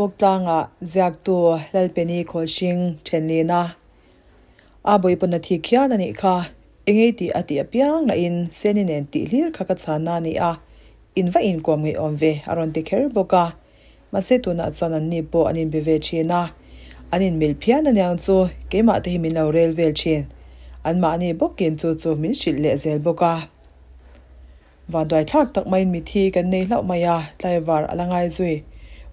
Bawktlanga ziaktu Lalpeni Khawlhring thenlina a bawipawn a thi khian a nih kha. Engei tih a tih apiang lahin Seni nen tih hlir kha ka chhanna a ni a, in va inkawm ngeiawm ve a rawn ti kher bawk a. Mahse tunah chuan an ni pawh an inbe ve thin a, an inmil phian aniang chu keimah te hi min lo rel vel thin. Anmahni bawkin chu chu min hrilh leh zel bawk a. Vanduai thlak tak maiin mithi kan nei hlauh mai a, tlaivar a la ngai zui.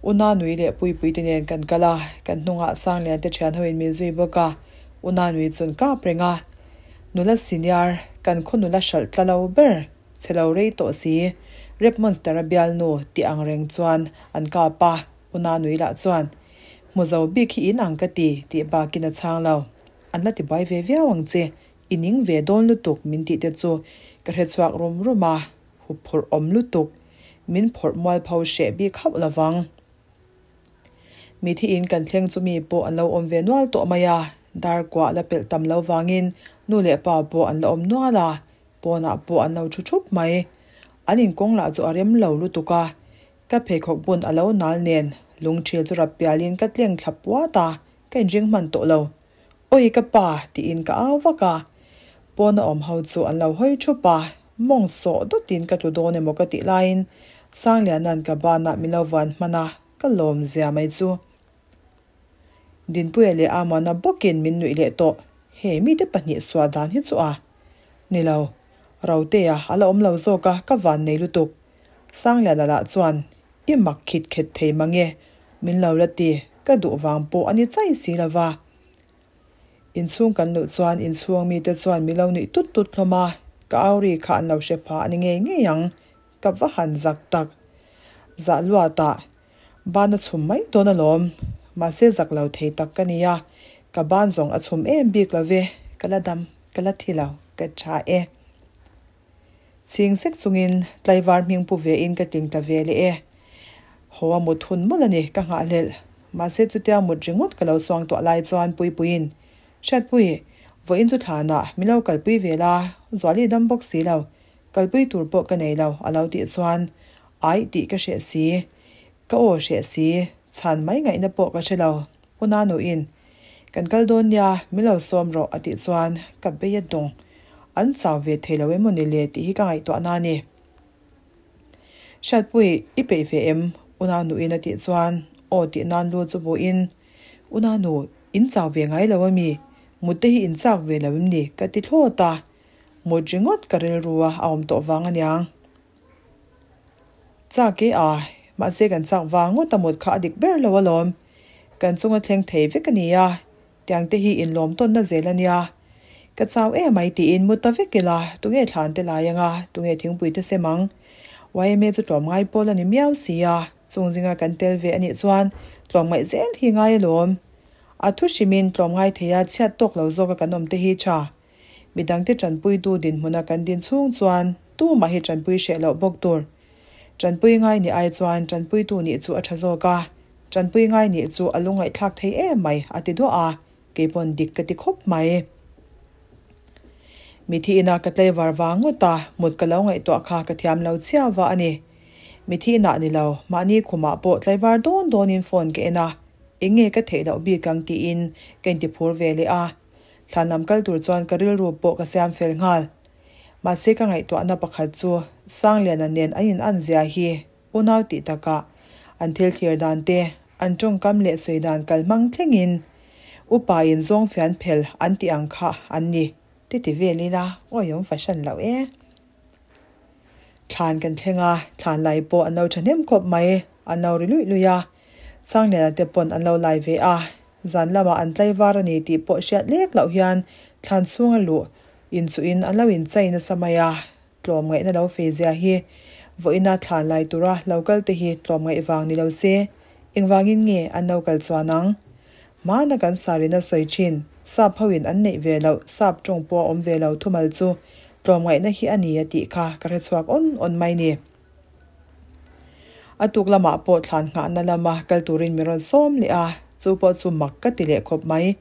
Una nui leh Puipui te nen kan kal a, kan hnungah Sanglian te thian hoin min zui bawk a, Una nui chun kap reng a. Nula senior, kan khaw nula hralh tla lo ber, chhe lo rei tawh si, Rap Monster-a bialnu tih ang reng chuan an kap a, Una nui lah chuan, Hmu zo bik hi in ang ka ti, tih bakin a chhang lo. An la tibuai ve viau ang che, I ning ve dawn lutuk min tih te chu ka hre chhuak rum rum a, hup phurh awm lutuk, min phawrh mual pho hreh bik hauh lovang. Mithi in kan thleng chu mi pawh an lo awm ve nual tawh mai a, dar kuah la pelh tam lo vangin nu leh pa pawh an la awm nual a, pawnah pawh an lo thu thup mai. An inkawng lah chu a rem lo lutuk a, ka pheikhawk bun a lo nal nen lungthil chu rap pialin ka tleng thla puat a, ka inring hman tawh lo. Awi ka pa tiin ka au vak a, pawna awm ho chu an lo hawi thup a, mawng sawh dawtin ka tlu dawn emaw ka tih laiin Sangliana'n ka banah min lo vuan hman a, ka lawm zia mai chu. Dinpuia leh Amuana bawkin min nuih leh tawh, he mite pahnih suah dan hi chu a ni lo, Rotea a la awm lo zawk a, ka van nei lutuk. Sangliana lah chuan I mak khit khet thei mange, min lo la ti, ka duh vang pawh a ni chai si lo va. Inchhung kan luh chuan inchhung mite chuan mi lo nuih tut tut hlawm a, ka au ri kha an lo hre pha a ni ngei ngei ang, ka va han zak tak. Zah luatah ban a chhum mai dawn alawm, mahse zak lo thei tak ka nia, ka ban zawng a chhum em bik lo ve, ka la dam, ka la thi lo, ka tha e. Chhing sek chungin tlaivar hming pu ve in ka tling ta ve leh e. Haw a mut hun mawlh a ni, ka nghahhlelh. Mahse chutia mut ringawt ka lo suang tuah lai chuan Puipuiin, Hriatpui, vawiin chu thlanah min lo kalpui ve la, Zuali dam bawk si lo, kalpui tur pawh ka nei lo a lo tih chuan aih tih ka hreh si, ka aw hreh si, chhan mai ngaihna pawh ka hre lo. U Nanuin, Kan kal dawn nia, min lo sawm rawh a tih chuan ka bei a dawng. An chau ve thei lo emaw ni le tih hi ka ngaihtuah na a ni. Hriatpui, i peih ve em? U Nanuin a tih chuan aw tih nan lu chu buin, U Nanu, in chau ve ngai lo ami? Mut te hi in chak ve lo em ni? ka ti thlawt a. Mut ringawt ka rilru a a awm tawh vang aniang. Chak e a, mahse kan chak vang ngawt a mut kha a dik ber lo alawm. Kan chunga thleng thei vek a ni a, tiang te hi inlawm tawnna zel a nia. Ka chau emai tiin mut ta vek ila, tunge thlan te lai anga, tunge thingpui te sem ang. YMA chu tlawmngai pawl a ni miau si a, chung zinga kan tel ve a nih chuan tlawmngaih zel hi ngai alawm. A thu hrimin tlawmngai theia chhiat tawk lo zawka kan awm te hi tha. Midangte tanpuitu dinhmuna kan din chhung chuan tumah hi tanpui hreh loh bawk tur. Tanpui ngai nih ai chuan tanpuitu nih chu a tha zawk a, tanpui ngai nih chu a lungngaihthlak thei em mai a ti duah a, keipawn dik ka ti khawp mai. Mithi ina ka tlei var vang ngawt a, mut ka lo ngaihtuah kha ka thiam lo chhia va a ni. Mithi inah ni lo, mahni khumah pawh tlaivar dawn dawnin phone ka en a, eng nge ka theih loh bik ang tiin ka intiphur ve leh a. Thlan lam kal tur chuan ka rilru pawh ka siam fel nghal. Mahse ka ngaihtuahna pakhat chu Sangliana nen an in an zia hi unau tih takah an thil thlir dan te, an tawngkam leh sawi dan kal hmang thlengin upa in zawng fian phel an tih ang kha an ni ti ti vel ila awi awm fahran loh e. Thlan kan thleng a, thlan lai pawh an lo thahnem khawp mai, an lo ri luih luih a, Sangliana te pawn an lo lai ve a, Zan lamah an tlaivar a ni tih pawh hriat lek loh hian thlan chhunga luh inchuhin an lo inchai nasa mai a, tlawmngaihna lo fei zia hi vawiina thlan lai tura lo kal te hi tlawmngaih vang ni lo se, engvangin nge an lo kal chuan ang? Hmana kan sarina sawi thin, sap hoin an neih ve loh, sap tawng pawh a awm ve lo thumal chu tlawmngaihna hi a ni a tih kha ka hrechhuak awn awn mai ni. A tuk lamah pawh thlan nghahna lama kal turin min rawn sawm leh a, chu pawh chu mak ka ti leh khawp mai.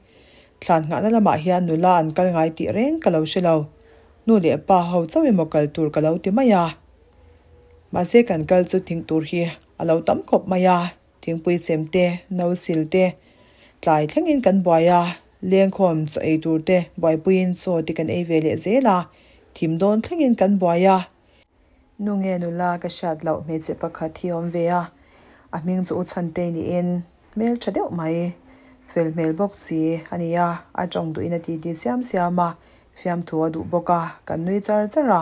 Thlan nghahna lamah hian nula an kal ngai tih reng ka lo hre lo. Nu leh pa ho chauh emaw kal tur ka lo ti mai a. Mahse kan kal chu thing tur hi a lo tam khawp mai a. Thingpui chem te, no sil te, tlai thlengin kan buai a, lengkhawm chaw ei tur te buaipuiin chaw te kan ei ve leh zel a, thim dawn thlengin kan buai a. Nu nge nula ka hriat loh hmeichhe pakhat hi a awm ve a, a hming chu U Chhantei niin hmel tha deuh mai, fel hmel bawk si a ni a, a tawng duhin a titi siam siam a, fiamthu a duh bawk a, kan nui char char a,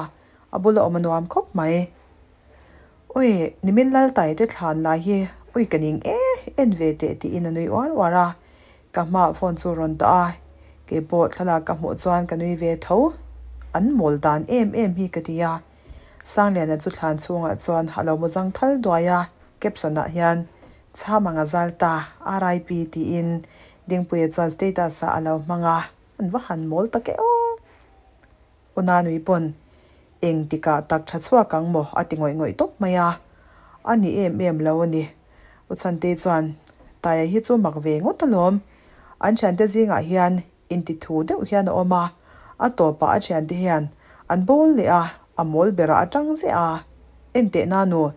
a bula awm a nuam khawp mai. Ui, nimin Laltai te thlan lai hi ui ka ning e, en ve teh tiin a nui uar uar a, ka hmaah phone chu rawn dah a, keipawh thlalak ka hmuh chuan ka nui ve tho, an mawl dan em em hi ka ti a, Sangliana chu thlan chhungah chuan a lo mu zang thal duai a, caption ah hian Chham anga zal ta, RIP tiin Dingpuia chuan status ah a lo hmang a, an va han mawl tak e aw. U Nanui pawn, Eng tikah tak tha chhuak ang maw? a ti ngawih ngawih tawp mai a. A ni em em lo a ni. U Chhantei chuan, Taia hi chu mak ve ngawt alawm. An thiante zingah hian intithu deuh hian a awm a, a tawpah a thiante hian an bawl leh a, a mawl berah a tang ziah a. Enteh Nanu,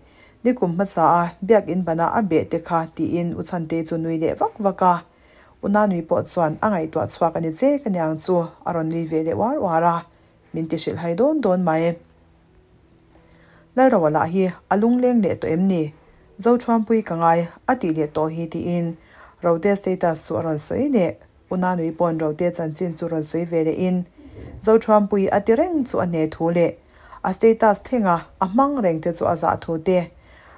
nikum hmasa a biakin banah a beh te kha tiin U Chhantei chu nui leh vak vak a. U Nanui pawh chuan a ngaihtuah chhuak a ni che ka niang chu a rawn nui ve leh uar uar a, min ti hrilh hai dawn dawn mai. Lalroa lah hi a lungleng leh tawh em ni? Zothuampui ka ngai a tih leh tawh hi tiin Rote status chu a rawn sawi leh. U Nanui pawn Rote chanchin chu rawn sawi ve lehin Zothuampui a ti reng chu a hne thu leh a status thlenga a hmang reng te chu a zah thu te,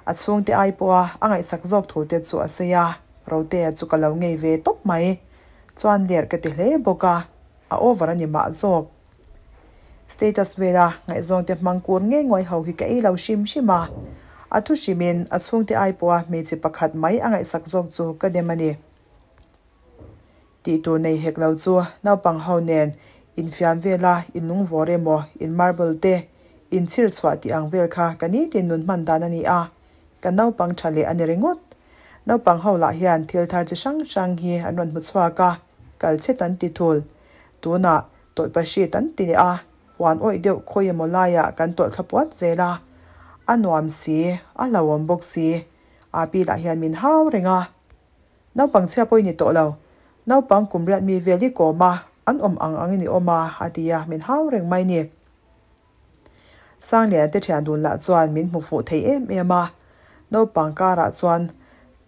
a chhungte ai pawha a ngaihsak zawk thu te chu a sawi a. Rotea chu ka lo ngei ve tawp mai. Chuan ler ka ti hle bawk a, a over a ni mah zawk. Status vela ngaihzawngte hmang kur ngei nguai ho hi ka ei lo hrim hrim a, a thu hrimin a chhungte ai pawha hmeichhe pakhat mai a ngaihsak zawk chu ka dem a ni. Tih tur nei hek lo chu naupang ho nen infiam vela inlungvawr emaw, in marble te, inchhir chhuah tih ang vel kha ka nitin nun hman dan a ni a, Ka naupang tha leh a ni ringawt. Naupang ho lah hian thil thar chi hrang hrang hi an rawn hmu chhuak a, kal chhet an ti thul. Tunah tawlh pahrit an ti leh a, huan awih deuh khawi emaw laiah kan tawlh thla puat zel a. A nuam si, a hlauhawm bawk si. Api lah hian min hau reng a. Naupang chhia pawh i ni tawh lo. Naupang kum riat mi vel i kawm a, an awm ang angin i awm a, a ti a, min hau reng mai ni. Sanglian te thian dun lah chuan min hmu fuh thei em em a, naupang karah chuan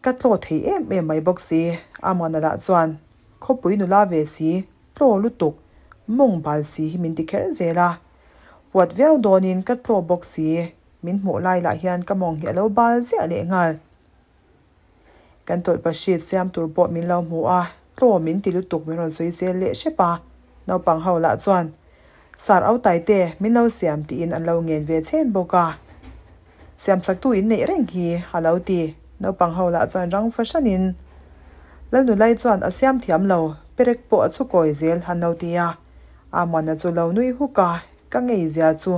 ka tlaw thei em em mai bawk si. Amana lah chuan khawpui nula ve si, tlaw lutuk, mawng bal si hi min ti kher zel a. Huat viau dawnin ka tlaw bawk si, min hmuh lai lah hian ka mawng hi a lo bal ziah leh nghal. Kan tawlhpahrit siam tur pawh min lo hmu a, tlaw min ti lutuk min rawn sawi zel leh hrep a. Naupang ho lah chuan, Sar au taite, min lo siam tiin an lo ngen ve chhen bawk a. Siam chaktu in neih reng hi, a lo ti. Naupang ho lah chuan rang fahranin, Lalnulai chuan a siam thiam lo, perek pawh a chhukawi zel, an lo ti a. Amuana chu lo nui huk a, ka ngei zia chu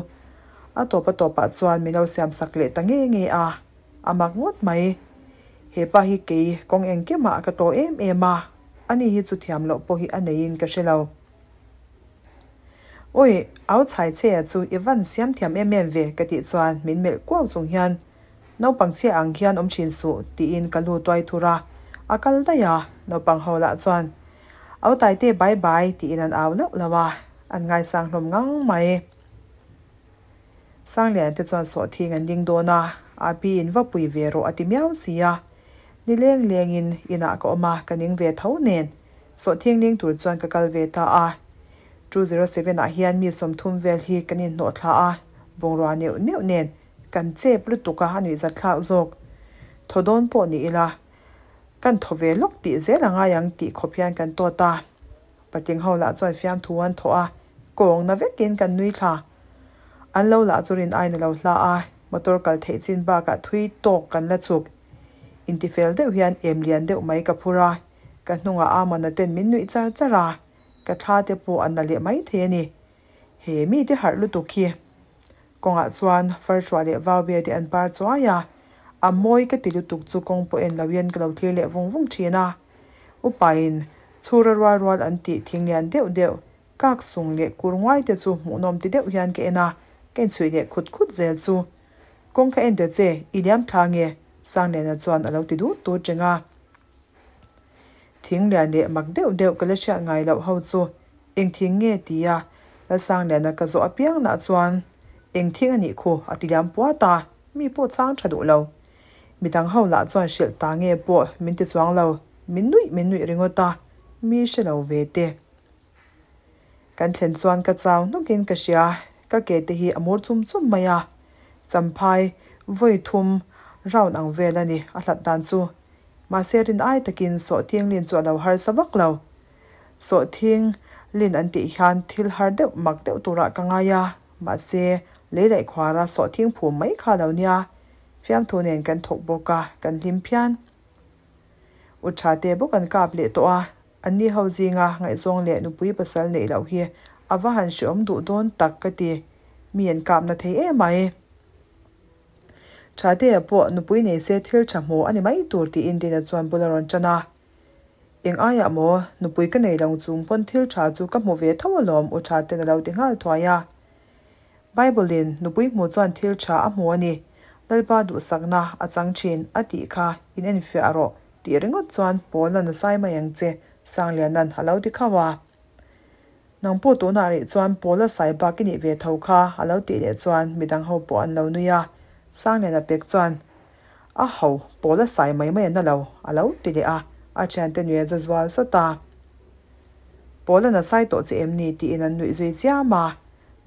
a tawp a tawpah chuan min lo siam sak leh ta nge nge a. A mak ngawt mai. He pa hi kei kawng engkimah ka tawh em em a, ani hi chu thiam loh pawh hi a neiin ka hre lo. Awi, au chhai che a chu i van siam thiam em em ve ka tih chuan min melh kuau chung hian naupang chhia ang hian awm thin suh tiin ka lu tuai thur a, a kal daih a, naupang ho lah chuan Au Taite bye bye tiin an au lauh lauh a, an ngaisang hlawm ngang mai. Sanglian te chuan sawhthing an ding dawn a, a pi in va pui ve rawh a ti miau si a. Ni leng lengin inah ka awm a, ka ning ve tho nen. Sawhthing ling tur chuan ka kal ve ta a. 207 ah hian mi 30 vel hi kan inhnawh thla a, bungrua neuh neuh nen kan chep lutuk a, a nuihzat thlak zawk. Thaw dawn pawh ni ila, kan thaw ve lawk tih zel a ngai ang tih khawp hian kan tawt a. Patling ho lah chuan fiamthu an thawh a, kawng na vekin kan nui thla. An lo lah chu rin aiin a lo hla a, motor kal theih chin bakah thui tawk kan la chuk. Intifel deuh hian em lian deuh mai ka phur a, ka hnungah Amona ten min nuih char char a, ka thla te pawh an la leh mai thei a ni. He mite harh lutuk hi. Kawngah chuan farhruah leh vaube te an par chuai a, a mawi ka ti lutuk chu kawng pawh en loin ka lo thlir leh vung vung thin a. Upain chhura rual rual an tih thing lian deuh deuh, kak sung leh kur nguai te chu hmuhnawm ti deuh hian ka en a, ka inchhuih leh khut khut zel chu. Kawng ka en ta che, i liam thla nge? Sangliana chuan a lo ti dut dut reng a. Thing lian leh mak deuh deuh ka la hriat ngai loh ho chu eng thing nge tia Lalsangliana ka zawh apiang nah chuan eng thing a nih khu a ti liam puat a, mi pawh chhang tha duh lo. Midang ho lah chuan hrilh ta nge pawh min ti chuang lo, min nuih min nuih ringawt a, mi hre lo ve te. Kan thlen chuan ka chau hnawkin ka hria, ka ke te hi a mur chum chum mai a, champhai vawi thum round ang vel a ni a hlat dan chu. Mahse rin ai takin sawhthing lin chu a lo harsa vak lo. Sawhthing lin an tih hian thil har deuh mak deuh turah ka ngai a, mahse lei laih khuara sawhthing phum mai kha a lo nia. Fiamthu nen kan thawk bawk a, kan hlim phian. U tha te bawk an kap leh tawh a, Anni ho zinga ngaihzawng leh nupui pasal neih loh hi a va han hreawm duh dawn tak ka ti. Mi an kapna thei em mai. Thatea pawh nupui nei se thil tha hmu a ni mai tur tiin Dina chuan bul a rawn tan a. Eng aiah maw, nupui ka nei lo chung pawn thil tha chu ka hmu ve tho alawm U Thaten a lo ti nghal thuai a. Bible-in, Nupui hmu chuan thil tha a hmu a ni, Lalpa duhsakna a chang thin, a tih kha in enfiah rawh, tih ringawt chuan Paul-a'n a sai mai ang che, Sangliana'n a lo ti khauh a. Nang pawh tunah rih chuan Paul-a sai bak i nih ve tho kha, a lo tih leh chuan midang ho pawh an lo nui a. Sangliana pek chuan, A ho, Paul-a sai mai mai a na lo, a lo ti leh a, a thiante nui a za zual sawt a. Paul-a'n a sai tawh che em ni? tiin an nuih zui chiam a.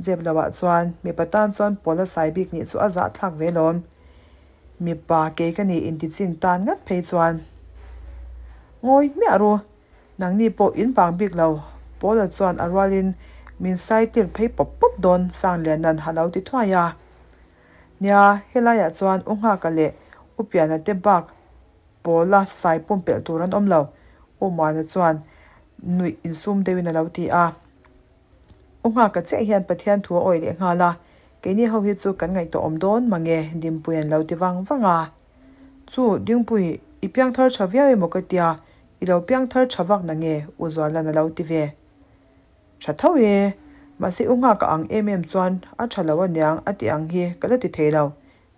Zep loah chuan mipa tan chuan Paula sai bik nih chu a zahthlak ve lawm. Mipa kei ka nih intichin tan ngat phei chuan ngawi hmiah ru. Nangni pawh in vang bik lo. Paula chuan a rualin min sai tir phei pawp pawp dawn Sangliana'n a lo ti thuai a. Nia, helaiah chuan U Nghaka leh U Piana te bak Paula sai pumpelh tur an awm lo. U Muana chuan nuih insum deuhin a lo ti a. U Nghaka chiah hian Pathian thu a awih leh nghal a, keini ho hi chu kan ngaihtuah awm dawn mange Dinpui an lo ti vang vang a. Chu, Dingpui, i piangthar tha viau emaw ka tia, i lo piangthar tha vak na nge? U Zuala'n a lo ti ve. Tha tho e, mahse U Nghaka ang em em chuan a tha lo aniang a tih ang hi ka la ti thei lo,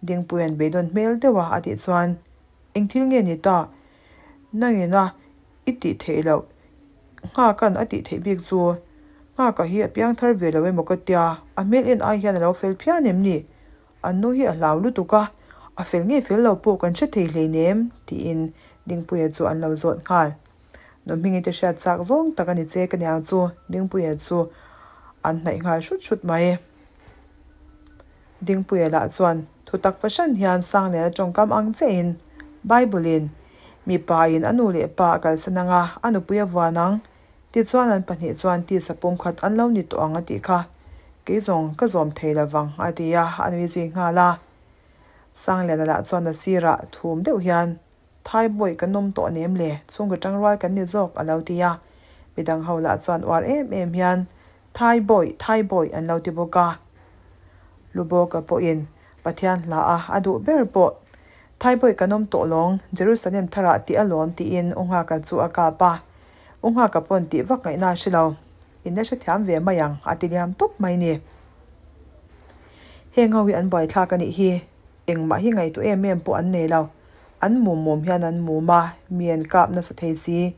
Dingpuia'n beidawn hmel deuh a a tih chuan, Eng thil nge ni ta? Nangina i tih theih loh Nghaka'n a tih theih bik chu Nghaka hi a piang thar ve lo emaw ka tia, a hmel en ai hian a lo fel phian em ni? An nu hi a hlau lutuk a, a fel nge fel lo pawh kan hre thei hleinem tiin Dingpuia chu an lo zawt nghal. Nuhmingi te hriat chak zawng tak a ni che ka niang chu Dingpuia chu an hnaih nghal hrut hrut mai. Dingpuia lah chuan thutak fahran hian Sangliana tawngkam ang chiahin Bible-in mipain a nu leh pa a kalsan ang a, a nupui a vuan ang. Tichuan an pahnih chuan tisa pumkhat an lo ni tawh ang a tih kha. Kei zawng ka zawm thei lo vang a ti a, a nui zui nghal a. Sangliana lah chuan a sirah thum deuh hian Thai bawi kan awm tawh nem le, chhungkaw tangrual kan ni zawk a lo ti a. Midang ho lah chuan uar em em hian Thai bawi, Thai bawi an lo ti bawk a. Lubawka pawhin Pathian hla a a duh ber pawh Thai bawi kan awm tawh lawng, Jerusalem tharah tih alawm tiin U Nghaka chu a kap a. U Nghaka pawn tih vak ngaihna a hre lo. In la hrethiam ve mai ang a ti liam tawp mai ni. Heng ho hi an buaithlak a nih hi. Engmah hi ngaihtuah em em pawh an nei lo. An mum mum hian an mum a, mi an kap nasa thei si.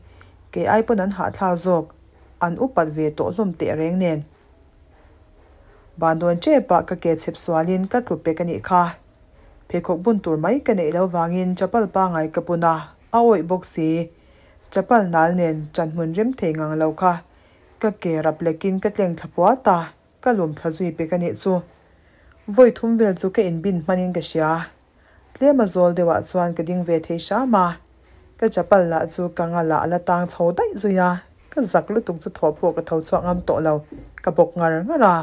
Kei ai pawn an hahthlak zawk. An upat ve tawh hlawm teh reng nen. Ban dawn tep ah ka ke chhep sualin ka tlu pek a nih kha. Pheikhawk bun tur mai ka neih lo vangin chapal pangai ka bun a, a awih bawk si. Chapal nal nen ṭanhmun rem thei ngang lo kha. Ka ke rap lekin ka tleng thla puat a. Ka lum thla zui pek a nih chu. Vawi thum vel chu ka inbin hmanin ka hria. Tlem a zawl deuhah chuan ka ding ve thei hram a. Ka chapal lah chu ka ngalah a la tang chho daih zui a, ka zak lutuk chu thawh pawh ka tho chhuak ngam tawh lo, ka bawk ngar ngar a.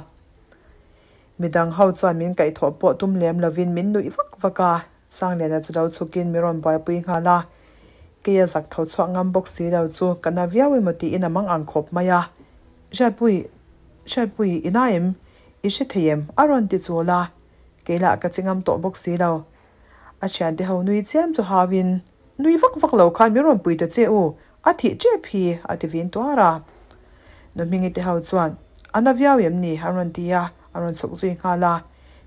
Midang ho chuan min kaihthawh pawh tum lem lovin min nuih vak vak a, Sangliana chu lo chhukin mi rawn buaipui nghal a. Kei a zak tho chhuak ngam bawk si lo chu ka na viau emaw tiin a mang ang khawp mai a. Hriatpui, Hriatpui, i na em? I hre thei em? A rawn ti chul a, kei lah ka che ngam tawh bawk si lo. A thiante ho nui chiam chu hauin, Nui vak vak lo khan min rawn pui ta che u, a thih tep hi, a ti vin tuar a. Nu Hmingi te ho chuan, A na viau em ni? an rawn ti a, an rawn chhuk zui nghal a.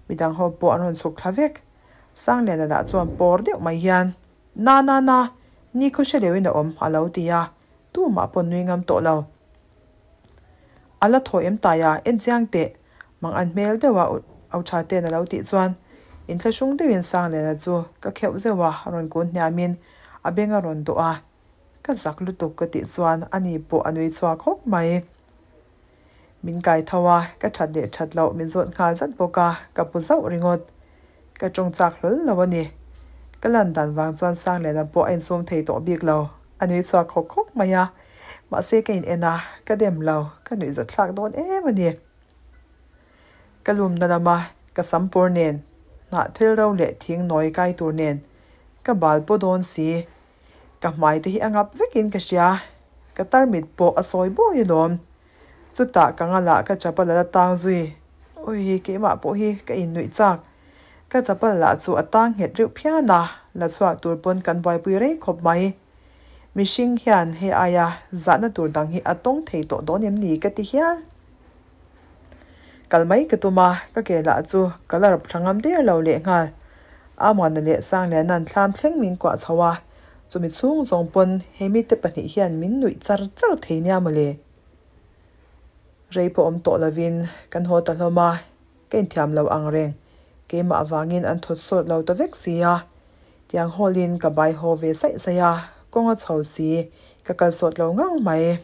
Midang ho pawh an rawn chhuk thla vek. Sangliana lah chuan pawr deuh mai hian, Na na na, ni khaw hre leuhin a awm, a lo ti a, tumah pawn nui ngam tawh lo. A la thaw em tai a, en chiang teh, mang an hmel deuh a au tha ten a lo tih chuan inthlahrung deuhin Sangliana chu ka kheuh zeuh a, rawn kun hniamin a beng a rawn dawh a, ka zak lutuk ka tih chuan ani pawh a nui chhuak hawk mai. Min kai tho a, ka that leh that loh min zawt nghal zat bawk a, ka pu zauh ringawt. Ka tawng chak hlawl lo a ni. Ka lan dan vang chuan Sangliana pawh a insum thei tawh bik lo. A nui chhuak khawk khawk mai a, mahse ka in en a, ka dem lo, ka nuih zat thlak dawn em a ni. Ka lumna lama ka sam pawr nen, hnah thil ro leh thing nawi kai tur nen, ka bal paw dawn si. Ka hmai te hi a ngap vekin ka hria, ka tarmit pawh a sawi bawi alawm. Chutah ka ngalah ka chapal a la tang zui, Ui keimah pawh hi ka innuih chak. Ka chapal lah chu a tang nghet reuh phian a, la chhuak tur pawn kan buaipui rei khawp mai. Mihring hian hei aia zahna tur dang hi a tawng thei tawh dawn em ni ka ti hial. Kal mai ka tum a, ka ke lah chu ka la rap tha ngam der lo lehnghal. Amuana leh Sangliana'n thlam thleng min kuah chho a, chumi chhung zawng pawn he mite pahnih hian min nuih char char thei nia mawle. Rei pawh awm tawh lovin kan haw ta hlawm a, ka inthiam lo ang reng. Keimah avangin an thawt sawt lo ta vek si a, tiang hawlin ka bai haw ve saih saih a, kawng a chho si, ka kal sawt lo ngang mai.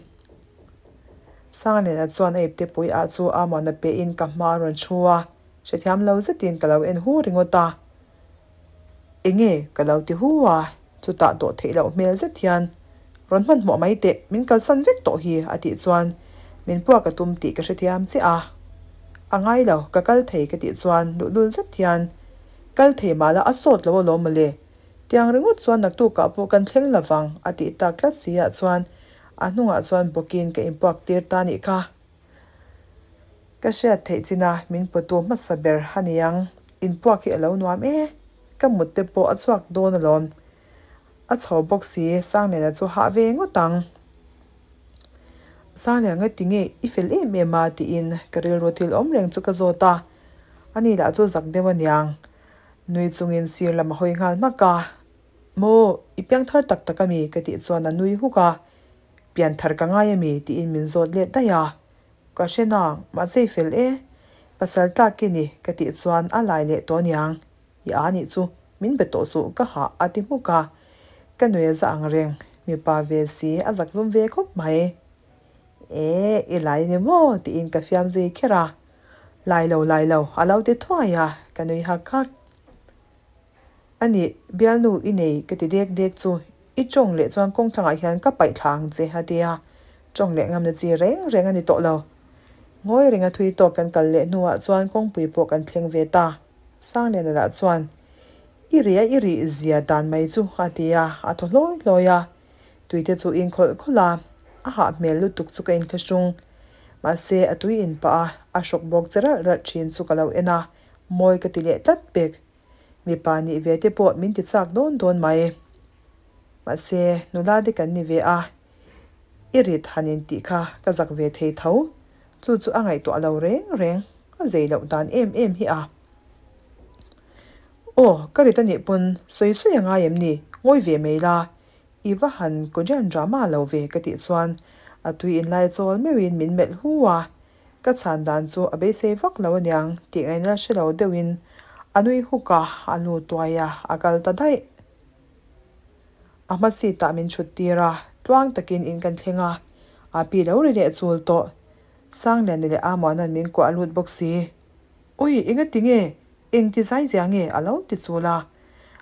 Sangliana chuan a ipte pui ah chu Amuana pehin ka hma a rawn thu a, hrethiam lo zetin ka lo en hu ringawt a. Enge ka lo ti hu a, chutah dawh theih loh hmel zet hian, Rawn hmanhmawh mai teh, min kalsan vek tawh hi a tih chuan min puak a tum tih ka hrethiam chiah a. A ngai lo, ka kal thei ka tih chuan luhlul zet hian, Kal thei mah la a sawt lo alawm mawle, tiang ringawt chuan naktukah pawh kan thleng lovang a tih tak tlat si ah chuan a hnungah chuan bawkin ka inpuak tir ta nih kha. Ka hriat theih chin a min pawtu hmasa ber a ni ang, inpuak hi a lo nuam e, ka mut te pawh a chhuak dawn alawm. A chho bawk si, Sangliana chu hah ve ngawt ang. Sangliana nge tinge i fel em em a tiin ka rilru thil awm reng chu ka zawt a, ani lah chu zak deuh a niang. Nui chungin sir lam a hawi nghal hmak a, Maw, i piangthar tak tak ami? ka tih chuan a nui huk a. Pianthar ka ngai ami? tiin min zawt let daih a. Ka hre nang, mahse i fel e. Pasal tlak i ni, ka tih chuan a lai leh tawh aniang. I a nih chu, min be tawh suh, ka hah a ti hmuk a. Ka nui a za ang reng, mipa ve si a zak zum ve khawp mai. E, i lai ni maw? tiin ka fiam zui kher a. Lai lo, lai lo, a lo ti thuai a, ka nui hak hak. A nih, bialnu i nei ka ti dek dek chu i tawng leh chuan kawngthlangah hian ka paih thla ang che a ti a, tawng leh ngamna chi reng reng a ni tawh lo. Ngawi renga thui tawk kan kal leh hnuah chuan kawngpui pawh kan thleng ve ta. Sangliana lah chuan, I ri a i rih zia dan mai chu a ti a, a thaw hlawi hlawi a. Tuite chu in khawlh khawlh a, a hah hmel lutuk chu ka inthlahrung. Mahse a tui in pah a, a hrawk bawk che ralh ralh thin chu ka lo en a, mawi ka ti leh tlat pek. Mipa nih ve te pawh min ti chak dawn dawn mai. Mahse, nula te kan ni ve a, i rit han in tih kha ka zak ve thei tho. Chu chu a ngaihtuah lo reng reng, a zei loh dan em em hi a. Aw, ka rit a nih pawn sawi sawi a ngai em ni, ngawi ve mai la, i va han Korean drama lo ve ka tih chuan a tui inlai chawl meuhin min melh hu a. Ka chhan dan chu a beisei vak lo aniang tih ngaihna hre lo deuhin a nui huk a, a lu tuai a, a kal ta daih. A hma seat ah min chhut tir a, tluang takin in kan thleng a, a pi lo ri leh chul tawh. Sangliana leh Amuana'n min kuah lut bawk si. Ui, engati nge? Engti zai zia nge? a lo ti chul a.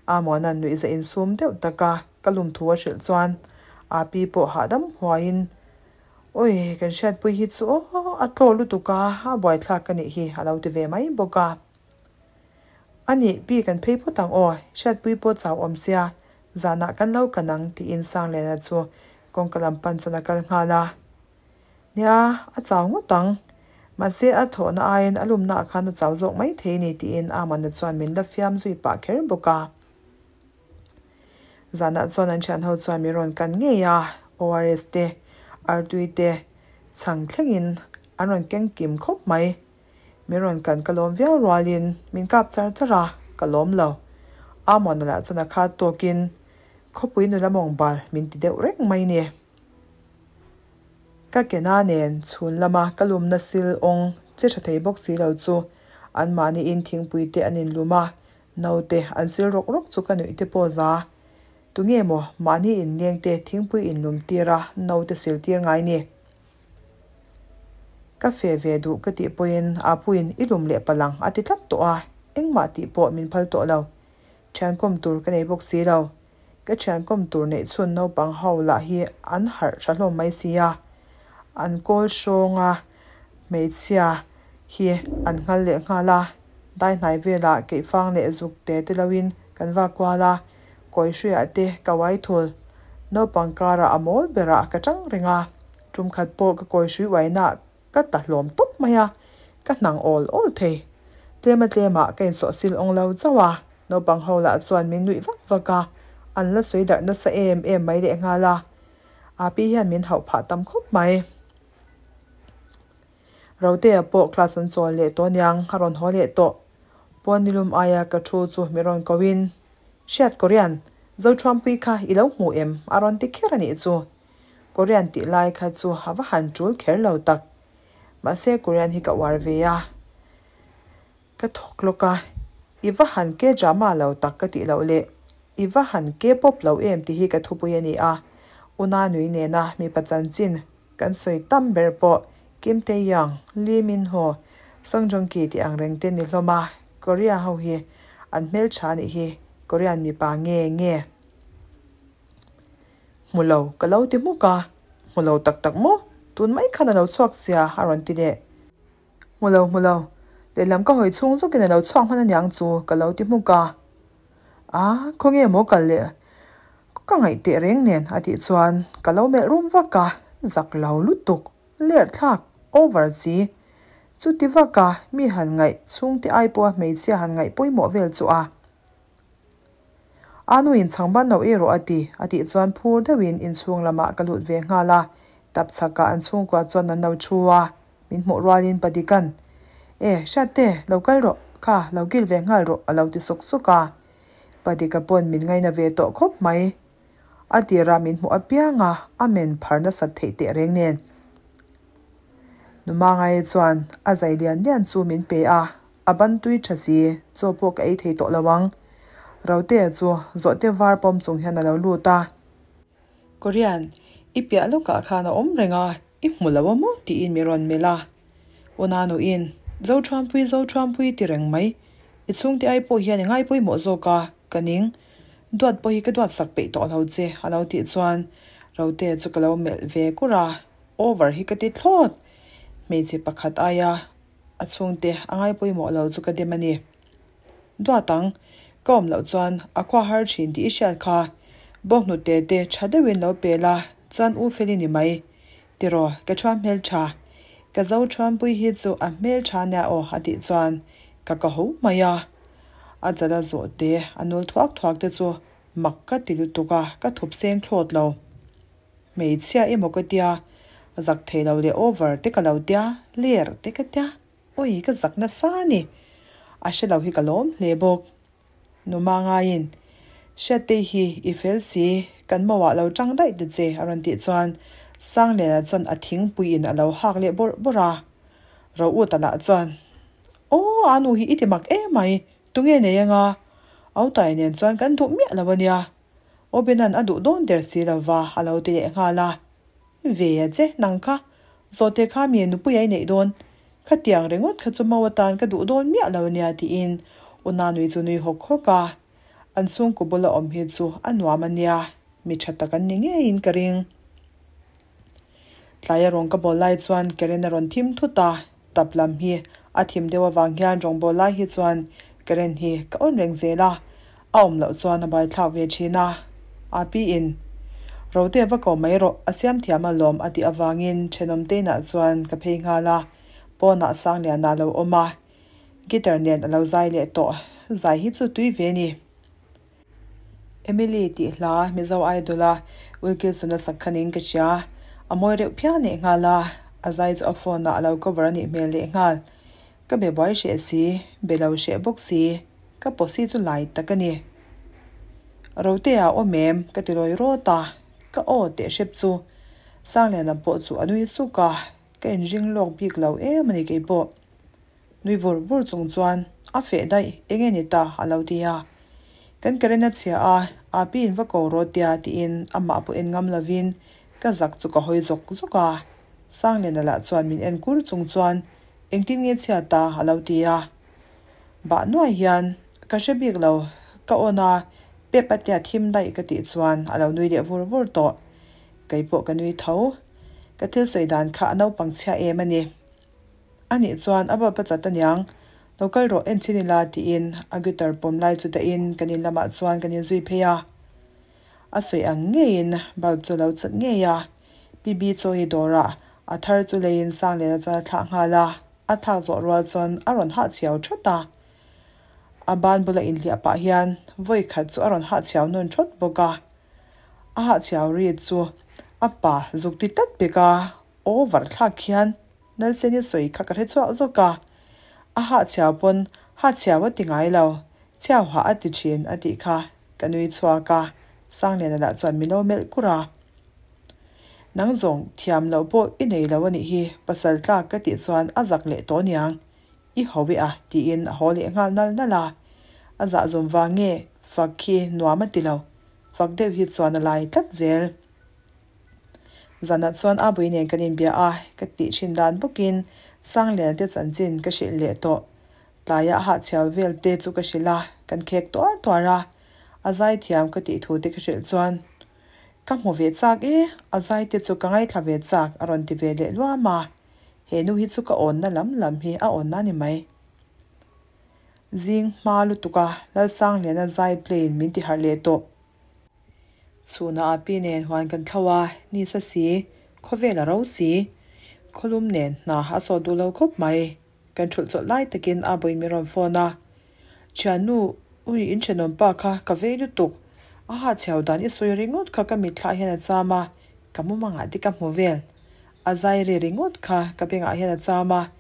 Amuana'n nuihza insum deuh taka ka lum thu a hrilh chuan a pi pawh hahdam huaiin Awi, kan hriatpui hi chu aw, a tlaw lutuk a, a buaithlak ka nih hi a lo ti ve mai bawk a. A nih, pi kan phei phawt ang aw, hriatpui pawh chau awm sia, zanah kan lo kan ang tiin Sangliana chu kawngka lam pan chuan a kal nghal a. Nia, a chau ngawt ang, mahse a thawhna aiin a lumna ah khan a chau zawk mai thei ni tiin Amana chuan min la fiam zui pah kher bawk a. Zanah chuan an thian ho chuan min rawn kan ngei a, ORS te, artui te chhang thlengin an rawn keng kim khawp mai. Min rawn kan ka lawm viau rualin min kap char char a, ka lawm lo. Amona lah chuan a khat tawkin khawpui nula mawng bal min ti deuh reng mai ni. Ka kena nen chhun lama ka lumna sil awng che tha thei bawk si lo chu anmahniin thingpui te an inlum a, naute an sil rawk rawk chu ka nuih te pawh za. Tunge maw mahni inleng te thingpui inlum tir a naute sil tir ngai ni? Ka fe ve duh ka tih pawhin Apuiin i lum leh palang a ti tlat tawh a, engmah tih pawh min phal tawh lo. Thiankawm tur ka nei bawk si lo. Ka thiankawm tur neih chhun naupang ho lah hi an harh tha hlawm mai si a, an kawl hrawng a, hmeichhia hi an nghal leh nghal a, dai hnai velah keihfang leh zuk te te loin kan vak kual a, kawi hruiah te ka uai thul. Naupang karah a mawl berah ka tang reng a. Tum khat pawh ka kawi hrui uaina ka ta hlawm tawp mai a, ka hnang awl awl thei. Tlema tlemah ka insawhsil awng lo chauh a, naupang ho lah chuan min nuih vak vak a, an la sawi darh nasa em em mai lehnghal a. Api hian min hauh phah tam khawp mai. Rotea pawh class an chawl leh tawh aniang, a rawn haw leh tawh. Pawn nilum aia ka thu chu mi rawn ko in, Hriat Korean, Zothuampui kha i lo hmu em? a rawn ti kher a nih chu. Korean tih lai kha chu a va han tul kher lo tak. Mahse Korean hi ka uar ve a, ka thawk lawk a, i va han K-drama lo tak ka tih loh leh i va han K-pop lo em tih hi ka thupui a ni a. Una nui nena mipa chanchin kan sawi tam ber pawh Kim Tae-young, Lee Min-ho, Song Joong-ki tih ang reng te ni hlawm a, Korea ho hi an hmeltha anih hi Korean mipa nge nge. Hmu lo, ka lo ti hmuk a. Hmu lo tak tak maw? Tun mai khan a lo chhuak sia, a rawn ti leh. Hmu lo, hmu lo. Lehlam ka hawi chhung zawkin a lo chhuak hman aniang chu, ka lo ti hmuk a. A, khawnge maw kal leh? Ka ngaih teh reng nen, a tih chuan ka lo melh rum vak a, zak lo lutuk, ler thlak, over si. Chuti vak a, mi han ngaih chhungte ai pawha hmeichhia han ngaih pawimawh vel chu a. A nuin chhangban lo ei rawh a ti, a tih chuan phur deuhin inchhung lamah ka lut ve nghal a, tap chhakah an chhungkua chuan an lo thu a, min hmuh rualin pa Dika'n, E, Hriatte, lo kal rawh, kha, lo kil ve nghal rawh, a lo ti suk suk a. Pa Dika pawn min ngaina ve tawh khawp mai. A tira min hmuh apiang a, a men phar nasat theih teh reng nen. Numangaia chuan a zai lian lian chu min pe a, A ban tui tha si, chaw pawh ka ei thei tawh lo ang. Rotea chu zawhte var pawm chung hian a lo lut a. Korean, i piah lawkah khan a awm reng a, i hmu lo a maw? tiin mi rawn melh a. Unanuin, Zothuampui, Zothuampui ti reng mai. I chhungte ai pawh hian i ngai pawimawh zawk a, ka ning. Duat pawh hi ka duat sak peih tawh lo che, a lo tih chuan Rotea chu ka lo melh ve kur a. Over hi ka ti thlawt. Hmeichhe pakhat aia A chhungte a ngai pawimawh lo chu ka dem a ni. Duat ang, ka awm loh chuan a khua har thin tih i hriat kha. Bawnghnute te tha deuhin lo pe la chuan u fel i ni mai. Tiraw, ka thuam hmeltha. Ka zo thuampui hi chu a hmeltha nia aw a tih chuan ka ka ho mai a. A chala zawh te a nul thuak thuak te chu mak ka ti lutuk a, ka thup seng thlawt lo. Hmeichhia emaw ka tia, zak thei lo leh over te ka lo tia, ler te ka tia, awi ka zak nasa a ni. A hre lo hi ka lawm hle bawk. Numa ngaiin, Hriattei hi i fel si, kan mauah lo tang daih ta che a rawn tih chuan Sangliana chuan a thingpuiin a lo hak leh bawrh bawrh a. Ro Uta lah chuan, Aw a nu hi i ti mak emai, tunge nei anga? Autai nen chuan kan duh miah lo a nia. Obenan a duh dawn der si lo va a lo ti leh nghal a. Ve a che, nang kha, zawhte kha mi nupui a i neih dawn? Khatiang ringawt kha chu mau atan ka duh dawn miah lo nia tiin U Nanui chu nui hawk hawk a. An chhungkaw bula awm hi chu a nuam a nia, mi tha tak an ni ngeiin ka ring. Tlaia rawng ka bawl lai chuan Karen a rawn thim thut a, tap lam hi a thim deuh avang hian rawngbawl lai hi chuan Karen hi ka awn reng zel a, a awm loh chuan a baithlak ve thin a. A pi in, Rote va ko mai rawh, a siam thiam alawm a tih avangin thenawm teinah chuan ka phei nghal a, pawnah Sangliana a lo awm a, guitar nen a lo zai leh tawh, zai hi chu tui ve ni. Emily tih hla Mizo Idol a Wilkinson a sak khanin ka hria. A mawi reuh phian leh nghal a, a zai chu a phone ah a lo cover a nih hmel leh nghal. Ka be buai hreh si, be lo hreh bawk si, ka posi chu lai tak a ni. Rotea awm em? ka ti lawi rawt a, ka aw teh hrep chu. Sangliana pawh chu a nui suk a, ka inring lawk bik lo em a ni keipawh. Nui vur vur chung chuan, A feh daih, eng nge ni ta? a lo ti a. Kan current a chhia a, a pi in va ko rawt tia tiin amah pawh en ngam lovin ka zak chu ka hawi zawk zawk a. Sangliana lah chuan min en kur chung chuan, Engtin nge chhia ta? a lo ti a. Bah nuai hian, Ka hre bik lo, ka awn a, pep a tia thim daih ka tih chuan a lo nui leh vur vur tawh. Kei pawh ka nui tho. Ka thil sawi dan kha a naupang chhia em a ni. A nih chuan a bawlhpa chat aniang, lo kal rawh en chin ila tiin a guitar pawm lai chu dahin kan in lamah chuan kan inzui phei a. A sawi ang ngeiin bulb chu a lo chat ngei a, PB chaw hi dawrah a thar chu leiin Sangliana chuan a thlah nghal a, a thlak zawh rual chuan a rawn hahchhiau thawt a. A ban bula inhliah pah hian vawi khat chu a rawn hahchhiau nawn thawt bawk a. A hahchhiau ri chu a pa zuk ti tlat pek a, over thlak khian Nalseni sawi kha ka hre chhuak zawk a, a hahchhiau pawn hahchhiau a ti ngai lo, chhiau hah a ti thin a tih kha ka nui chhuak a, Sangliana lah chuan min lo melh kur a. Nang zawng thiam loh pawh i nei lo a nih hi, pasal tlak ka tih chuan a zak leh tawh niang, i haw i a tiin a haw leh nghal nal nal a, a zah zawm vang nge fak khi nuam a ti lo, fak deuh hi chuan a lai tlat zel. Zanah chuan a bui nen kan inbia a, ka tih thin dan bawkin Sangliana te chanchin ka hrilh leh tawh. Tlaia a hahchhiau vel te chu ka hrilh a, kan khek tuar tuar a. A zaithiam ka tih thu te ka hrilh chuan, Ka hmu ve chak e, a zai te chu ka ngaithla ve chak a rawn ti ve leh luam a. He nu hi chu ka awnna lam lam hi a awnna a ni mai. Zing hma lutuk a, Lalsangliana zai play in min ti harh leh tawh. Chhunah a pi nen huan kan thlo a, ni sa si, khawvel a ro si. Khawlum nen hna a sawt duh lo khawp mai. Kan thulh chawlh lai takin a bawi min rawn phone a. Thiannu, ui in thenawm pa kha ka vei lutuk. A ha chhiau dan i sawi ringawt kha ka mitthlah hian a cham a, ka mumangah te ka hmu vel. A zai ri ringawt kha ka bengah hian a cham a,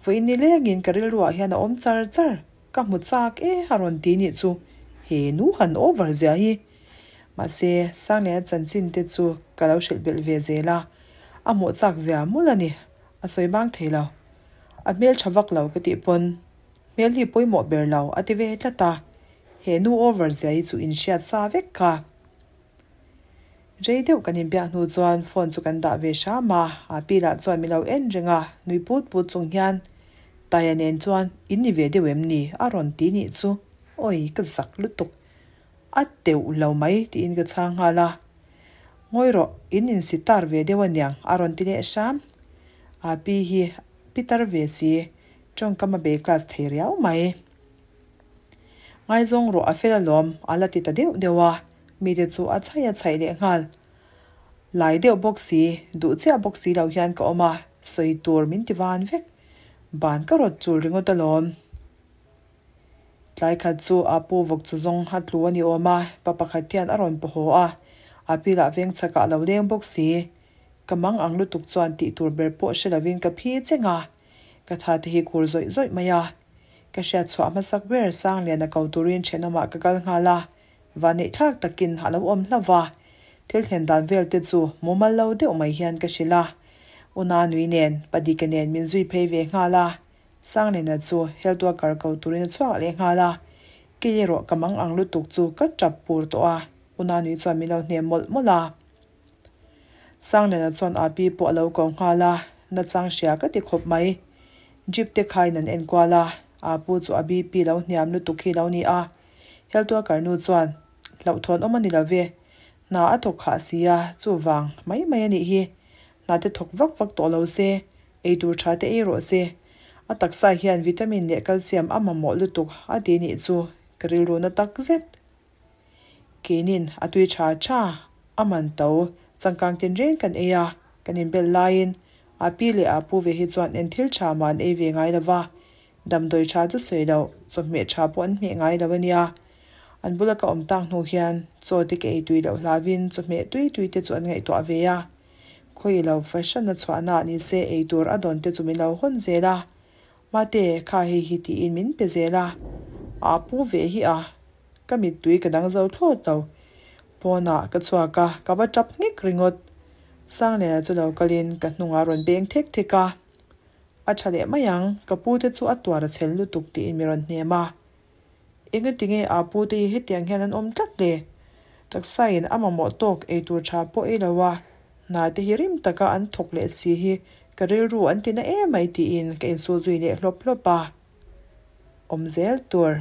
vawiin ni lengin ka rilruah hian a awm char char. Ka hmu chak e a rawn ti nih chu he nu han over zia hi. Mahse, Sangliana chanchin te chu ka lo hrilh belh ve zel a, a hmuh chak zia mul a ni, a sawi bang thei lo. A hmel tha vak lo ka tih pawn hmel hi pawimawh ber lo a ti ve tlat a, he nu over zia hi chu inhriat sa vek kha. Rei deuh kan inbiak hnu chuan phone chu kan dah ve hram a, a pi lah chuan min lo en reng a, nui put put chung hian Taia nen chuan in ni ve deuh em ni? a rawn ti nih chu, awi ka zak lutuk, a teuh lo mai tiin ka chhang nghal a, Ngawi rawh, in insi tar ve deuh aniang a rawn ti leh hram, a pi hi pitar ve si, tawngkam a bei class thei riau mai. Ngaizawng rawh a fel alawm a la ti ta deuh deuh a, mite chu a chhaih a chhaih leh nghal. Lai deuh bawk si, duh chiah bawk si lo hian ka awm a, sawi tur min ti van vek. Ban ka rawt chul ringawt alawm. Tlai khat chu a pu vawk chu zawng a tlu a ni awm a, pa pakhat hian a rawn paw haw a, a pi lah veng chhakah a lo leng bawk si. Ka mang ang lutuk chuan tih tur ber pawh hre lovin ka phi cheng a, ka tha te hi khur zawih zawih mai a. Ka hriat chhuah hmasak ber Sangliana ko turin thenawmah ka kal nghal a, vanneih thlak takin a lo awm hlauh va, thil thlen dan vel te chu mumal lo deuh mai hian ka hrilh a. Una nui nen, Padika nen min zui phei ve nghal a, Sangliana chu health worker ko turin a chhuak leh nghal a, kei erawh ka mang ang lutuk chu ka tap pur tawh a, Una nui chuan min lo hnem mawlh mawlh a. Sangliana chuan a pi pawh a lo ko nghal a, nachang hria ka ti khawp mai. Jeep te khain an enkual a, a pu chu a BP lo hniam lutuk hi lo ni a. Health worker nu chuan, Hlauhthawn awm a ni lo ve, hna a thawk khah si a, chuvang mai mai a nih hi. Hna te thawk vak vak tawh lo se, eitur tha te ei rawh se. A taksa hian vitamin leh calcium a mamawh lutuk a ti nih chu ka rilru na tak zet. Keinin a tui tha tha, a man to, changkang tinreng kan ei a, kan inbel laiin a pi leh a pu ve hi chuan en thil tha mah an ei ve ngai lo va, damdawi tha chu sawi loh, chawhmeh tha pawh an hmeh ngai lo a nia. An bula ka awm tak hnu hian chaw te ka ei tui loh hlauin chawhmeh tui tui te chu an ngaihtuah ve a, khawi lo fahran a chhuahna ah nise ei tur a dawn te chu min lo hawn zel a, Mate, kha hei hi tiin min pe zel a, a pu ve hi a. Ka mittui ka dang zo thlawt lo. Pawnah ka chhuak a, ka va tap nghek ringawt. Sangliana chu lo kalin ka hnungah a rawn beng thek thek a. A tha leh mai ang, ka pu te chu a tuar a chhel lutuk tiin mi rawn hnem a. Engati nge a pu te hi hetiang hian an awm tlat le? Taksain a mamawh tawk ei tur tha pawh ei lo a, hna te hi rim taka an thawk leh si hi ka rilru an ti na em mai tiin ka insul zui leh hlawp hlawp a. Awm zel tur.